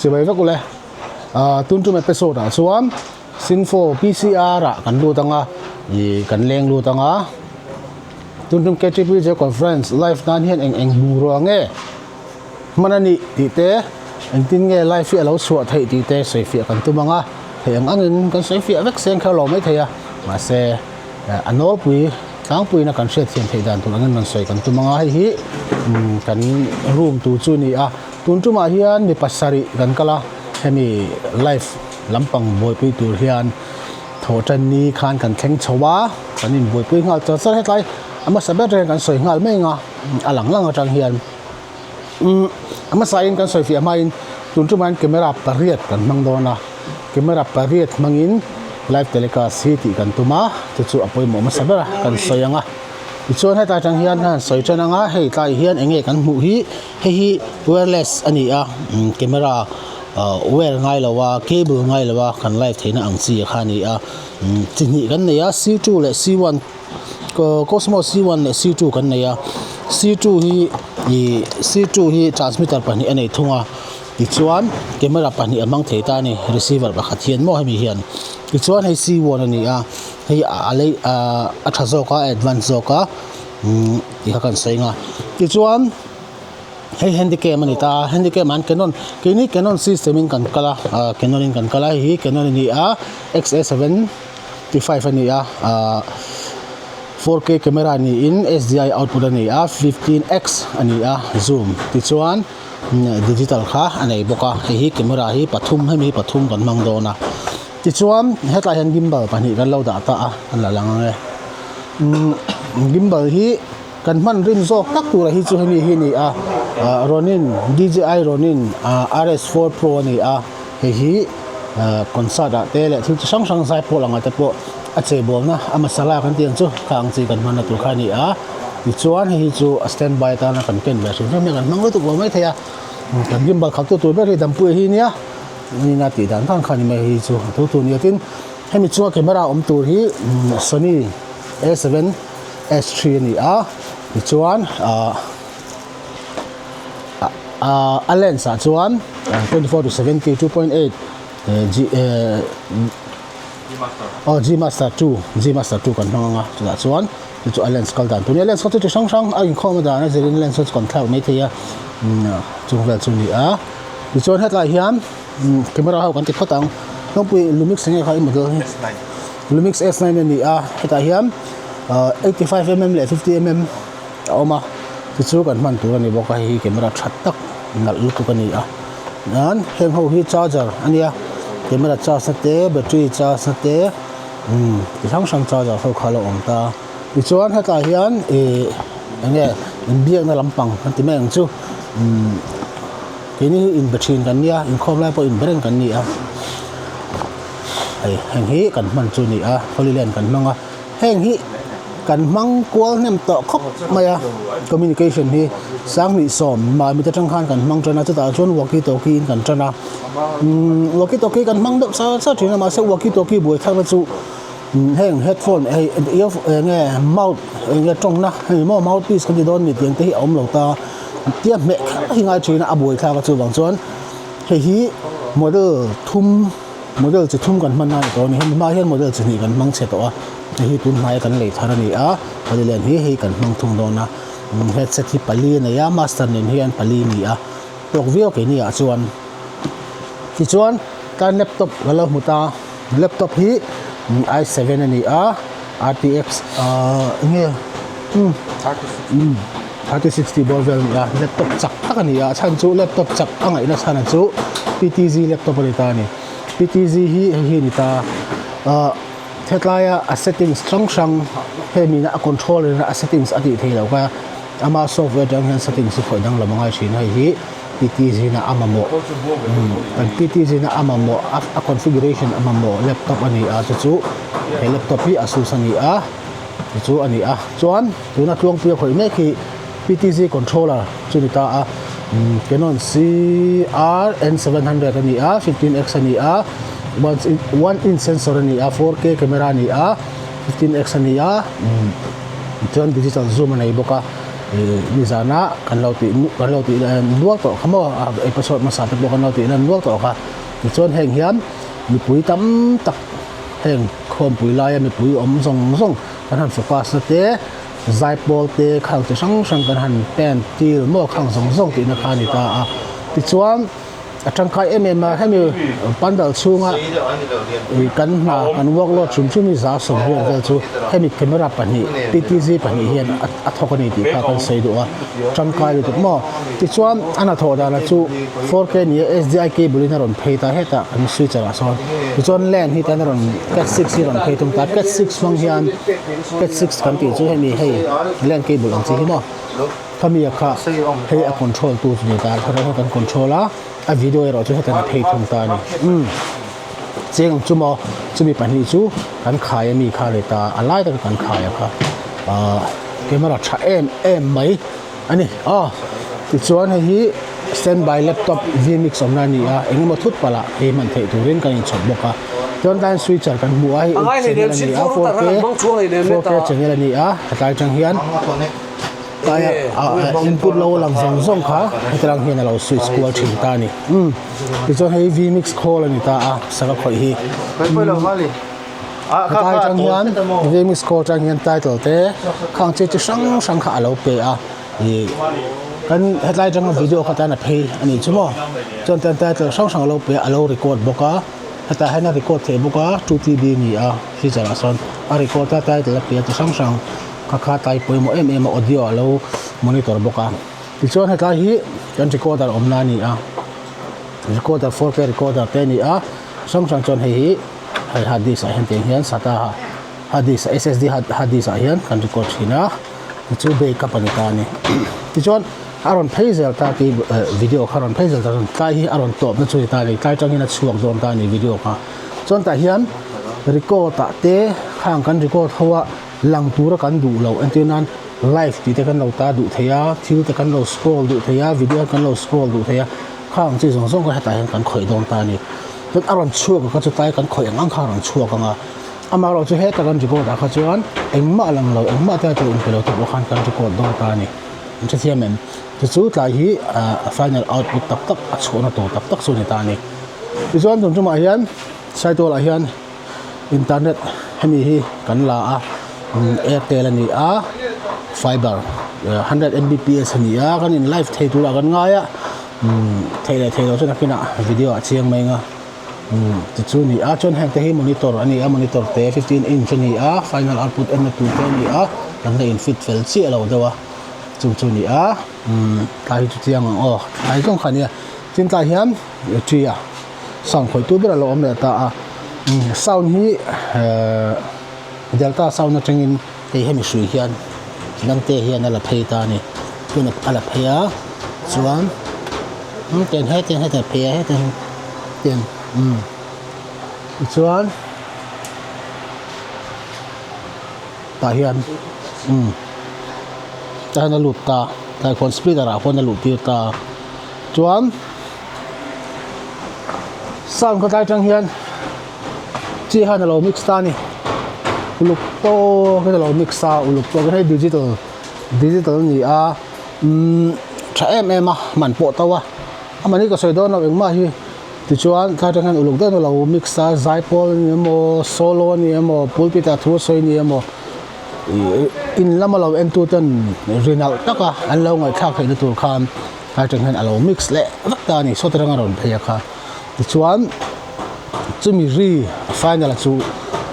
Chibai vek ule. Tun tum episode ah chuan Sinfo PCR ah kan lut anga ih kan leng lut anga tun tum KTPJ conference live nan hian eng eng bungrua nge hman a nih tih te engtin nge live hi a lo chhuah theih tih te sawi fiah kan tum anga theih ang angin kan sawi fiah vek seng kher lo maithei a mahse a nawlpui tlangpuiin a kan hriatthiam theih dan tur angin rawn sawi kan tum anga hei hi kan room tur chu a ni a. Tun tumah hian mi pasarih kan kal a, hemi live lampang buaipui tur hian thawhtan ni khan kan thleng chho a, kan inbuaipui nghal char char hetlai a hmasa ber reng kan sawi nghal mai ang a, a lang lang atang hian umm a hmasain kan sawi fiah hmain tun tumah hian camera pariat kan hmang dawn a, camera pariat hmangin live telecast hi tih kan tum a, chu chu a pawimawh hmasa ber a kan sawi ang a. Tichuan hetlai atang hian han sawi tan ang a, hei tlai hian eng nge kan hmuh hi hei hi wireless a ni a camera wire ngai lo a cable ngai lo a kan live theihna ang chi kha a ni a chi hnih kan nei a c two leh c one cosmo c one leh c two kan nei a c two hi ih c two hi transmitter pahnih a nei thung a tichuan camera pahnih a hmang thei ta a ni receiver pakhat hian maw hemi hian tichuan hei c one a ni a. Hei a lei ahh a tha zawk a a advance zawk a umm tih kha kan sawi ang a tichuan hei handicam a ni ta a handicam ah hian canon keini canon system in kan kal a ahh canon in kan kal a hei hi canon a ni a X A seventy five a ni a ahh 4K camera niin S D I output a ni a 15x a ni a zoom tichuan digital kha a nei bawk a hei hi camera hi pathum hemi hi pathum kan hmang dawn a. Tichuan hetlai hian gimbal pahnih kan lo dah ta a an la lang ang e umm gimbal hi kan hman rin zawk tak tura hi chu hemi hi a ni a ah Ronin D_J_I Ronin ah R_S four pro a ni a hei hi ah concert ah te leh thil chi hrang hrang zai pawl ang ah te pawh a chei bawlna a masala kan tih ang chu kha ang chi kan hmanna tur kha a ni a tichuan hei hi chu a stand by atana kan ken ve hrim hrim hi kan hmang lutuk lo maithei a kan gimbal khalh tu tur ber hi Dampuia hi a nia. Nina tih dan dan kha ni mai hei chu a thu tur nia tin hemi chunga camera awm tur hi Sony A seven S three a ni a tichuan ah ah a lens ah chuan 24 to 70 2.8 G aw G master 2 G master 2 kan hmang anga chutah chuan chu chu a lens kal dan tur nia lens kha chu chi hrang hrang a inkhawm a dan a zirin lens chu kan thlak mai thei a chung vel chu a ni a. Tichuan hetlai hian camera ho kan ti phawt ang tlangpui Lumix enge kha i model hi Lumix S nine a ni a hetah hian 85 mm leh 50 mm a awm a tichu kan hman tur a ni bawk a hei hi camera tha tak nalh lutuk a ni a chuan heng ho hi charger a nia camera charge na te battery charge na te ti hrang hrang charger ho kha a lo awm ta tichuan hetlai hian ih enge inbiakna lampang kan ti mai ang chu. Umm keini hi inbe thin kan nia inkhawm lai pawh inbe reng kan ni a hei heng hi kan hman chu a ni a holy land kan hmang a heng hi kan hmang kual hnem tawh khawp mai a communication hi sanghnih sawm mahmit atang khan kan hmang tan a chutah chuan walkie talkie in kan tan a umm walkie talkie kan hmang deuh char char thin a mahse walkie talkie buai thlakna chu heng headphone hei ear eng nge mouth eng nge tawngna hei maw mouthpiece kan ti dawn mi tiang te hi a awm lo ta tia hmeh kher hi ngai thin a a buai thlak a chuvang chuan hei hi model thum model chi thum kan hman na a ni tawh a ni hemi hma hian model chi hnih kan hmang chhe tawh a hei hi tun hnaia kan lei thar a ni a holiland hi hei kan hmang thung dawn a headset hi pali a nei a master nen hian pali a ni a tawk viau keini ah chuan tichuan kan laptop ka lo hmu ta. Laptop hi i seven a ni a rtx ahh enge umm 3060 bawr vel a ni a laptop chak tak a ni a a chhan chu laptop chak a ngaihna chhan chu ptz laptop a ni ta a ni ptz hi hei hi a ni ta ahh hetlaia a settings hrang hrang hemi a control in a settings a tih theih loh kha ama software atang hian settings hi khawih danglam a ngai thin a hei hi. P T zina a mamawh kan P T zina a mamawh a configuration a mamawh laptop a ni a chu chu he laptop hi asus a ni a chu chu a ni a chuan tuna tluangpui a khawih mek hi P T Z controller chu ni ta a Canon C R N 700 a ni a 15x a ni a one inch sensor a ni a 4K camera a ni a 15x a ni a chuan digital zoom a nei bawk a. Ih nizana kan lo tih kan lo tih nual tawh kha maw a episode hmasa te pawh kan lo tih lan nual tawh kha tichuan heng hian mipui tam tak heng khawmpui laia mipui awm zawng zawng kan han focus na te zaipawl te khang chi hrang hrang kan han pen tir maw khang zawng zawng tihna kha a ni ta a tichuan a tangkai em em a hemi pandal chhunga ih kan hna kan work load hrim hrim hi 80 vel chu hemi camera pahnih PTZ pahnih hian a thawk a ni tih kha kan sawi duh a tangkai lutuk maw tichuan a hnathawh danah chu 4K ni a S_D_I cable in a rawn phei ta hetah kan switcher ah sawn tichuan lan hi tan a rawn cat six hi a rawn phei thung ta cat six hmang hian cat six kan tih chu hemi hei lan cable ang chi hi maw. Khami a kha hei a control tu chu ni ta a thar kan control a a video erawh chu hetiang a phei thung ta a ni umm cheng ang chu maw chumi pahnih chu kan khai a mi kha leh ta a lai taka kan khai a kha ahh camera tha em em mai a ni aw tichuan hei hi standby laptop vmix awmna a ni a eng emaw thut palh ah hei hman theih turin kan inchhawp bawk a chuan tlaiin switcher kan hmu a hei channel a ni a 4K 4K channel a ni a hetlai atang hian. Tlaia input lo lang zawng zawng kha heti lang hian a lo switch kual thin ta a ni. Umm tichuan hei vmix khawl a ni ta a sava khawih hi. Hetlai atang hian vmix khawl atang hian title te khang chi chi hrang hrang kha a lo pe a ih kan hetlai atanga video kha tan a phei a nih chu maw chuan title hrang hrang a lo pe a a lo record bawk a hetah hian a record theih bawk a 2TB a ni a feature ah sawn a record a title a pe a chi hrang hrang. Kha kha tlai pawimawh em em a audio a lo monitor bawk a tichuan hetlai hi kan recorder awmna a ni a recorder 4K recorder te a ni a hrang hrang chuan hei hi hei hard disk ah hian tiang hian SATA hard disk S_S_D hard disk ah hian kan record thin a chu backup a ni ta a ni tichuan a rawn phei zel ta tih video kha a rawn phei zel ta tlai hi a rawn tawp na chu ni ta a ni tlai tangin a chhuak dawn ta a ni video kha chuan tah hian record ah te khang kan record ho a. Lang tura kan duh loh entir nan live tih te kan lo ta duh thei a, thil te kan lo scroll duh thei a, video kan lo scroll duh thei a, khang chi zawng zawng kha hetah hian kan khawih dawn ta a ni. Chuan a rawn chhuak ang kha chu tlai kan khawih ang ang kha a rawn chhuak ang a, amaherawh chu heta kan record ah kha chuan engmah lang lo, engmah te chu inpe lo te pawh khan kan record dawn ta a ni. An hrethiam em? Chu chu tlai hi a final output tak tak a chhuahna tur tak tak chu a ni ta a ni. Tichuan tun tumah hian Saitual ah hian. Internet hemi hi kan la a airtel a ni a fiber 100 mbps a ni a kan in live thei turah kan ngai a theih leh theih loh chuan a kinah video ah chiang mai ang a tichu a ni a chuan heng te hi monitor a ni a monitor te 15 inch a ni a final output en na tur te a ni a kan la in fit fel chiah lo deuh a chung chu a ni a tlai hi chu chiang ang aw tlai zawng kha a nia tin tlai hian tree a. Sound khawih tu ber a lo awm leh ta a sound hi ehh delta sound atangin hei hemi hrui hian dangte hian a la phei ta a ni tun a la phei a chuan ten hetiang hetiang a phei a hetiang ten umm tichuan tah hian umm tah hian a lut ta tlai khuan speaker ah khuan a luh tir ta chuan. Sound kha tlai tang hian chi hian a lo mix ta a ni uluk tawk in a lo mix a uluk tawk in hei digital digital a ni a umm tha em em a man pawh to a amah hi ka sawi dawn lo engmah hi tichuan tlai tang hian uluk deuhin a lo mix a zaipawl a ni emaw solo a ni emaw pulpit ah thu a sawi a ni emaw ih in lama lo en tu ten ri nalh taka an lo ngaihthlak theihna tur khan. Tlai tang hian a lo mix leh vek ta a ni sawti ranga rawn phei a kha tichuan chumi ri final a chu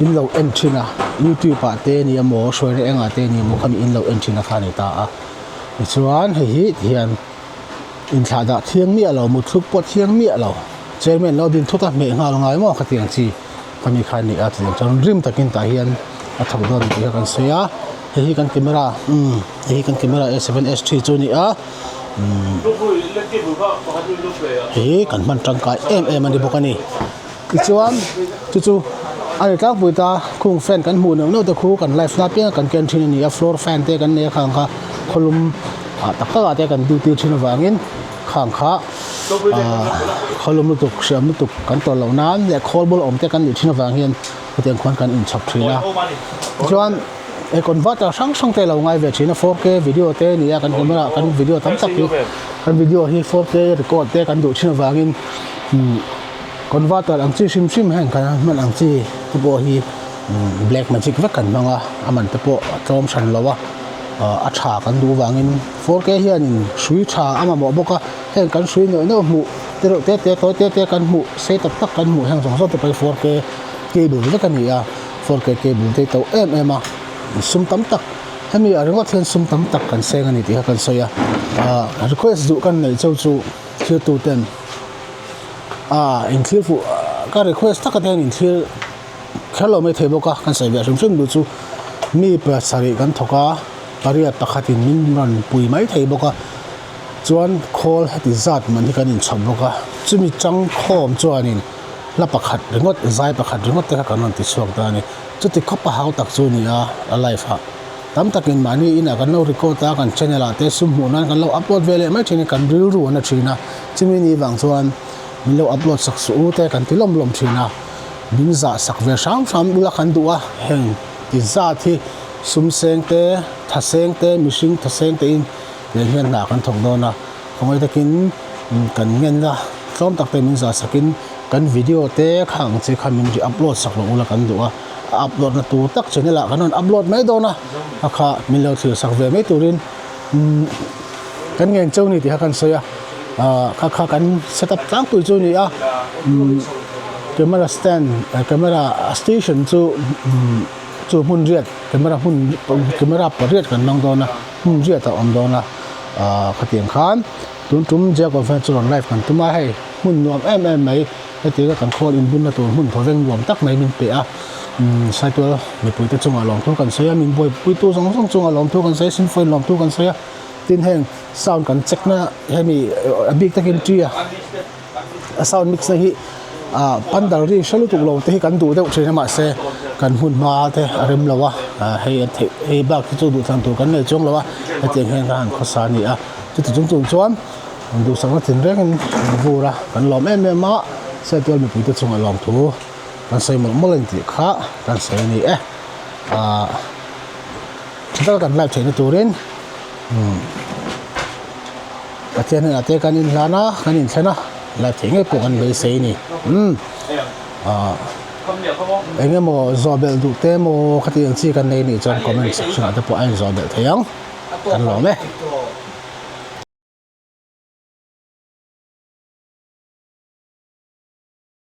in lo en thin a youtube ah te ni emaw hruaina engah te ni emaw khami in lo en thin a kha a ni ta a tichuan hei hi tihian inthlah dah thiang miah lo mutthluk pawh thiang miah lo chairman lo din thut a hmeh nghal ngai maw khatiang chi khami kha a ni a chutiang chuan rim takin tah hian a thawk dawn tih kha kan sawi a hei hi kan camera umm hei hi kan camera a seven s three chu a ni a. Hei kan hman tangkai em em a ni bawk a ni tichuan chu chu a ni tlangpui ta khung fan kan hmuh neuh neuh te khu kan live na pianga kan ken thin a ni a floor fan te kan nei a khang kha khawlum ah tak tak ah te kan duty thin avangin khang kha ah khawlum lutuk hriam lutuk kan tawrh loh nan leh khawl bul awm te kan nih thin avang hian hetiang khuan kan inchhawp thin a tichuan. E converter hrang hrang te lo ngai ve thin a 4K video te a ni a kan camera kan video tam tak hi kan video hi 4K record te kan duh thin avangin umm converter ang chi hrim hrim heng kan hman ang chi te pawh hi black magic vek kan hmang a a man te pawh a tlawm hran lo a a tha kan duh vangin 4K hianin hrui tha a mamawh bawk a heng kan hrui neuh neuh hmuh te reuh te te tawi te te kan hmuh sei tak tak kan hmuh heng zawng zawng te pawh hi 4K cable vek a ni a. 4K cable te hi to em em a sum tam tak hemi ah ringawt hian sum tam tak kan seng a ni tih kha kan sawi a ah request duh kan neih cheu chu thiltu ten ah inthlir fuh ka request taka te hian inthlir kher lo mai thei bawk a kan sawi ve hrim hrim duh chu mi pasarih kan thawk a pariat pakhatin min rawn pui mai thei bawk a chuan khawl heti zat man hi kan inchhawp bawk a chumi changkhawm chuanin. Hla pakhat ringawt, zai pakhat ringawt te kha kan rawn ti chhuak ta a ni. Chuti khawp a hau tak chu a ni a, a live ah. Tam takin mahni inah kan lo record a, kan channel ah te sum hmuh nan kan lo upload ve leh mai thin a, kan rilru an a thin a. Chumi ni vang chuan min lo upload sak suh u te kan ti lawm lawm thin a. Min zah sak ve hram hram ula kan duh a, heng ti zat hi sum seng te, tha seng te, mihring tha seng te in tiang hian hna kan thawk dawn a. Khawngaih takin kan ngen a, tlawm tak te min zah sakin kan video te kha ang chi kha min ri upload sak loh ula kan duh a, a upload na tur tak channel ah kan rawn upload mai dawn a, a kha min lo thlir sak ve mai turin kan ngen cheu ni tih kha kan sawi a, ah kha kha kan set up tlangpui chu a ni a, camera stand camera station chu chu hmun riat camera hmun camera pariat kan hmang dawn a. Hmun riat a awm dawn a, ahh khatiang khan tun tum Jail Conference chu rawn live kan tum a, hei hmun nuam em em mai heti ka kan khawl inbunna tur hmun thawveng nuam tak mai min pe a, umm Saitual mipuite chungah lawmthu kan sawi a, min buaipuitu zawng zawng chungah lawmthu kan sawi a, Sinfoin lawmthu kan sawi a, tin heng sound kan check na hemi a bik takin tea a. A sound mix na hi ah pandal ri hre lutuk lo te hi kan duh deuh thin a mahse kan hmun hma te a rem lo a ah hei a theih hei bak hi chu duhthlan tur kan nei chuang lo a hetiang hian ka han khawsa a ni a chuti chung chung chuan duhsakna tinrengin kan vur a kan lawm em em a Saitual mipui te chungah lawmthu kan sawi mawlh mawlh a ni tih kha kan sawi a ni e ah tha taka kan live theihna turin umm. Pathian hnenah te kan inhlan a, kan inthlen a, live theih ngei pawh kan beisei a ni. Umm ah eng emaw zawh belh duh te emaw khati ang chi kan nei anih chuan comment section ah te pawh a inzawh belh thei ang, kan lawm e.